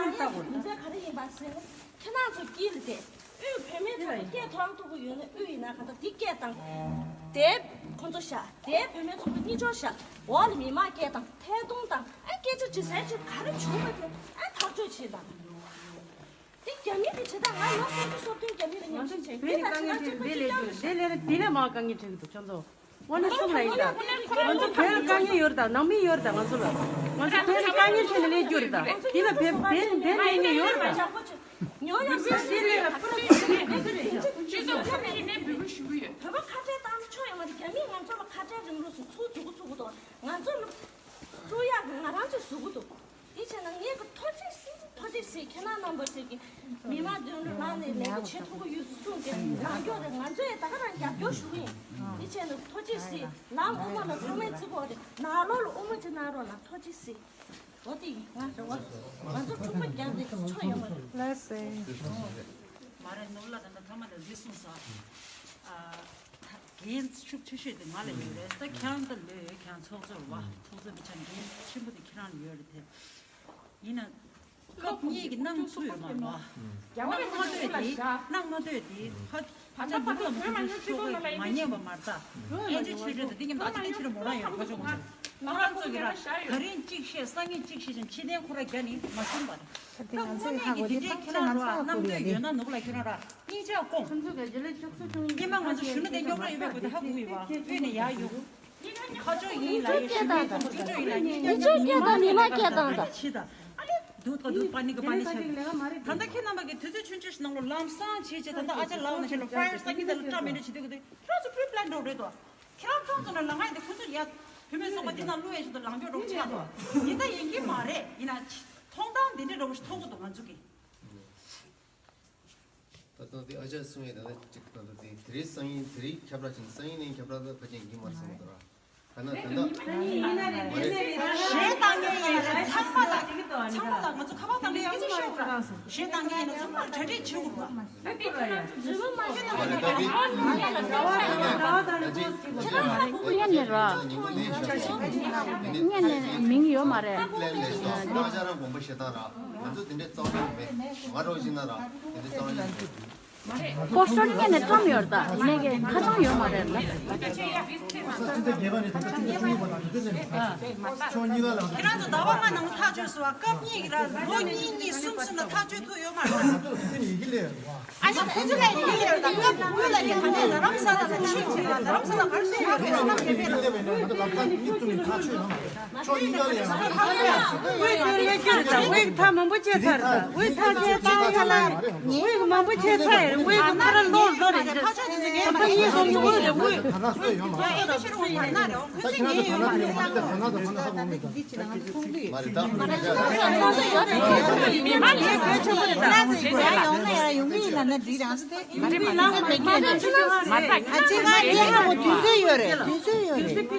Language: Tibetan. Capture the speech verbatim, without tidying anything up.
ནང་ཡང་རྒྱུ་མཚན་ག་རེ་ཡིན་པ་ཟེར་ན། ཁྱེད་རང་ཚོ་དཀྱིལ་ལ་བསྡད། དབུས་བོད་མི་ཚོགས་པ་སྐད་ཐོན་ཐུབ་ཀྱི་ཡོད་ན། དབུས་ཡིན་ན་ག་ད་འདི་སྐད་བཏང་། དེ་ཁོང་ཚོ་བཞག་དེ་བོད་མི་ཚོགས་པ་གཉིས་ཆོག་བཞག་འོག་ལ་མི་མང་སྐད་བཏང་། ཐད་གཏོང་བཏང་། ཨ་སྐད་ཆ་དྲི་ས་ཅིག་ག་རེ་བྱུང་བ་དེ་ཨ་ཐག་གཅོད་བྱེད་དང་། དེ་རྒྱ་མི་གི་བྱེད་སྟངས། ང་ལོ་སུམ་ཅུ་སོ་བདུན་རྒྱ་མི་ལ་ཉམས་ཞིབ་བྱས། དེ་ལ་དཀའ་ངལ་འཕྲད། དེ་ལས་དེ་ལས་མང་དཀའ་ངལ་འཕྲད་ཀྱི་འདུག་ཁྱོད་ཚོ། ཨོ་ནི་གསུམ་ལ་ཡིན་ད། ང་ཚོ་བོད་ལ་དཀའ་ངལ་ཡོད་རེད་ད། ནང་མི་ཡོད་རེད་ད། ང་ཚོ་ལ། ང་ཚོ་བོད་ལ་དཀའ་ངལ་འཕྲད་ནས་སླེབས་རྒྱུ་རེད་ད། དེ་ལ་བོད་བོད་བོད་ལ་ཡིན་ནས་ཡོད་རེད་ད། ཉོ་ཡང་སེ་སེ་ལས་ལ་སྤུ་ར་སྤུ་ར་སྤུ་ར་རེད། སྤྱི་ཚོགས་ཁ་ནས་ཡིན་ནའི་འབོད་སྐུལ་ཞུ་གི་ཡོད། བོད་པ་ཁ་བྲལ་བཏང་ན་ཆོག་ཡོད་མ་རེད། རྒྱ་མིས་ང་ཚོ་ལ་ཁ་བྲལ་རིང་ལུགས་སུ་ཚུར་འཛུགས་གི་ཚུགས་གི་འདུག་ང་ཚོ་ལ་བཙུགས་ཡག་གི་ང་རང་ཚོས་བཟོ་གི་འདུག་དེ་བྱས་ན་ངས་ཀྱི་ཐུགས་རྗེ་གཟིགས། ཐུགས་རྗེ་གཟིགས། ཁྱེད་རང་རྣམ་པ་ཚོས་ཀྱི་མི་མང་མདུན་ལ་ལངས་ནས་ལས་ཀ་བྱེད་ཐུབ་ཀྱི་ཡོད་གསུངས་ཏེ་ལངས་ཀྱོག་རེད། ང་ཚོས་ད་ག་རང་རྒྱབ་སྐྱོར་ཞུ་གི་ཡིན། དེ་བྱས་ན་ཐུགས་རྗེ་གཟིགས། ལམ་དབུ་མ་ལ་ཚང་མས་བརྩི་གོ་རེད། ནང་ལོགས་ལ་དབུ་མ་ཅིག་གནང་རོགས་གནང་། ཐུགས་རྗེ་གཟིགས། འོ་དེ་ཡིན། ང་རེ་བ། ང་ཚོ་ཕྲུ་གུ་རྒྱབ་ནས་ཆོག་ཡོད་མ་རེད། ལགས་སེ། མ་རེད། ནོར་ལ་ད་ལྟ་ཐ་མ་དང་འདི་གསུངས་ས། ཨ། ད་འགན་ཤུགས་ཆེ་ཤོས་དེ་ང་ལ་ཡོད་རེད། ད་ཁྱེད་རང་ད་ལོས་ཁྱེད་རང་ཚོགས་གཙོ་རེད་བ། ཚོགས་གཙོ་དེ་ཆ་འགན་ཆེན་པོ་དེ་ཁྱེད་རང་ལ་ཡོད་རེད་དེ། ཡིན་ན་སྐབས་གཉིས་ཀྱི་གནང་ཚུལ་ཡོད་མ་རེད་བ། གནང་མ་འདོད་དེ། གནང་མ་འདོད་དེ། ཕ་ཕ་ཅག་འདི་ལ་མ་ཐུག་ཤོག་གི་མ་ཉན་པ་མ་རེད་ད། ཨེ་ཅེ་ཆོས་སྒྲོན་དང་འདི་མཉམ་དུ་ཨ་ཅེ་ཆོས་སྒྲོན་མོ་རང་ཡོད། ཕ་ཆོས་མོ་ཆོས། ང་རང་ཚོ་གི་ར་ད་རིང་གཅིག་བཤད་སང་ཉིན་གཅིག་བཤད་ཅིང་ཕྱི་ལྡན་ཁོ་ར་རྒྱ་ནི་མ་ཤུམ་པ་རེད། ད་དངོས་གནས་ཀྱི་འདི་འདྲའི་ཁྱེད་རང་ར་རྣམ་དཔྱོད་ཡོད་ན་ནུབ་ལ་ཁྱེད་རང་ར་གཉིས་ཆ་སྐོང་། སྙེ་མ་ང་ཚོ་གཞོན་ནུ་དེ་རྙོག་དྲ་ཡོད་པའི་སྐོར་དེ་ཧ་གོ་གི་ཡོད་པ། དབུས་ནས་ཡར་ཡོང་། ཁ་ཕྱོགས་ཡིན་ལ་ཡིན། ཤུགས་ཆེ་དང་། དེ་ཚོ་སྐད་དང་མི་མ་སྐད་དང་། ད་ལྟ་ཁྱེད་རྣམ་པ་གི་དུས་ཚོད་ཆུང་ཆུང་ཞིག་ནང་ལོ་ལམ་སང་བྱེད་ཅེས། ད་ལྟ་ཨ་ཅག་ལགས་ནས་ཁྱེད་ལ་ཕ་ཡར་སང་ཉིན་དེ་ལ་བཀྲ་མི་འདྲ་བྱེད་དུས་གི་དུས་ཁྱེད་རང་ཚོ་པི་རི་པི་ལན་འགྲོ་རེད་དོ། ཁྱེད་རང་ཚོ་ཚོ་ནས་ལ་ང་ཡིན་དུས་ཁོ་ཚོ་ཡ་བུད་མེད་ཚོགས་པ་འདི་ནང་བླུག་ཡ་ཞིག་ཏུ་ལངས་སྐྱོ་འགྲོ་ཆགས་དོ། ཡིན་ད་ཡིན་གྱི་མ་རེད། ཡིན་ན་མཐོང་སྟངས་འདི་འདྲ་འདྲ་བོ་ཞིག་མཐོང་གི་འདུག་ང་ཚོ་གི། ད་ལྟ་དེ་ཨ་ཅག་གསུང་ཡས་ད་ལྟ་གཅིག་ད་ལྟ་དེ་དེ་རིང་སང་ཉིན་དེ་རིང་ཁྱབ་བསྒྲགས་བྱས་ནས་སང་ཉིན་ནས་ཁྱབ་བསྒྲགས་ད་ཕལ་ཆེར་ཡིན་མ་རེད་བསམ་གི་འདུག་ར། གཞས་བཏང་མཁན་ཡིན་ན་ཚང་མ་ལ་ཚང་མ་ལ་ང་ཚོ་ཁ་པར་བཏང་ནས་ཡག་པོ་མ་རེད་ཚོ། གཞས་བཏང་མཁན་ཡིན་ན་ཚང་མ་ལ་གྲ་སྒྲིག་བྱེད་དགོས་པ། ཁྱེད་རང་ཚོ་སྔོན་ནས་ར། སྔོན་ནས་མིང་ཡོད་མ་རེད། པོ་སི་ཊར་སྔོན་ནས་བཀྲམ་ཡོད་ད། ཡིན་ནའི་ཁ་བྱང་ཡོད་མ་རེད་ལ། ཁྱེད་རང་ཚོ་ཟླ་བ་ལྔ་ནང་ཐག་གཅོད་སོང་བ་སྐབས་གཉིས་ཀྱི་ར་ལོ་གཉིས་གཉིས་གསུམ་གསུམ་ལ་ཐག་གཅོད་ཐུབ་ཡོད་མ་རེད། ཨ་ནི་ཁོ་ཚོ་ལ་ཡིན་ཡོད་ད། སྐབས་དངོས་ལ་ཡིན་ད་ནི་རྡ་རམ་ས་ལ་ལ་ཕྱིན་ཡོད་ར། རྡ་རམ་ས་ལ་གར་སོང་ཡོད་རེད། བསོད་ནམས་དགེ་འཕེལ་རེད། ཕྱོགས་གཉིས་ཀ་ལ་ཡང་། དབུས་དེར་ཡོད་ཀྱི་རེད་ད། དབུས་ཐག་མང་པོ་ཆད་ཚར་རེད་ད། དབུས་ཐག་ཆད་ཚར་ཡ་ལ་དབུས་མང་པོ་ཆད་ཚར་ཡ་རེད། དབུས་ཁོ་ཐག་ར་ལོ་ལོ་རེད་རེད། ད་ཕ་གཉིས་སོང་གི་དབུས་རེད། དབུས་དབུས་ད་ཁྱེད་རང་ཚོ་ད་ལྟ་ད་ལྟ་ད་ལྟ་ད་ལྟ་ཧ་གོ་མེད་ད། མ་རེད་ད། མ་རེད་ད། དུས་ཚོད་ཡོད་རེད། དུས་ཚོད་ཡོད་རེད།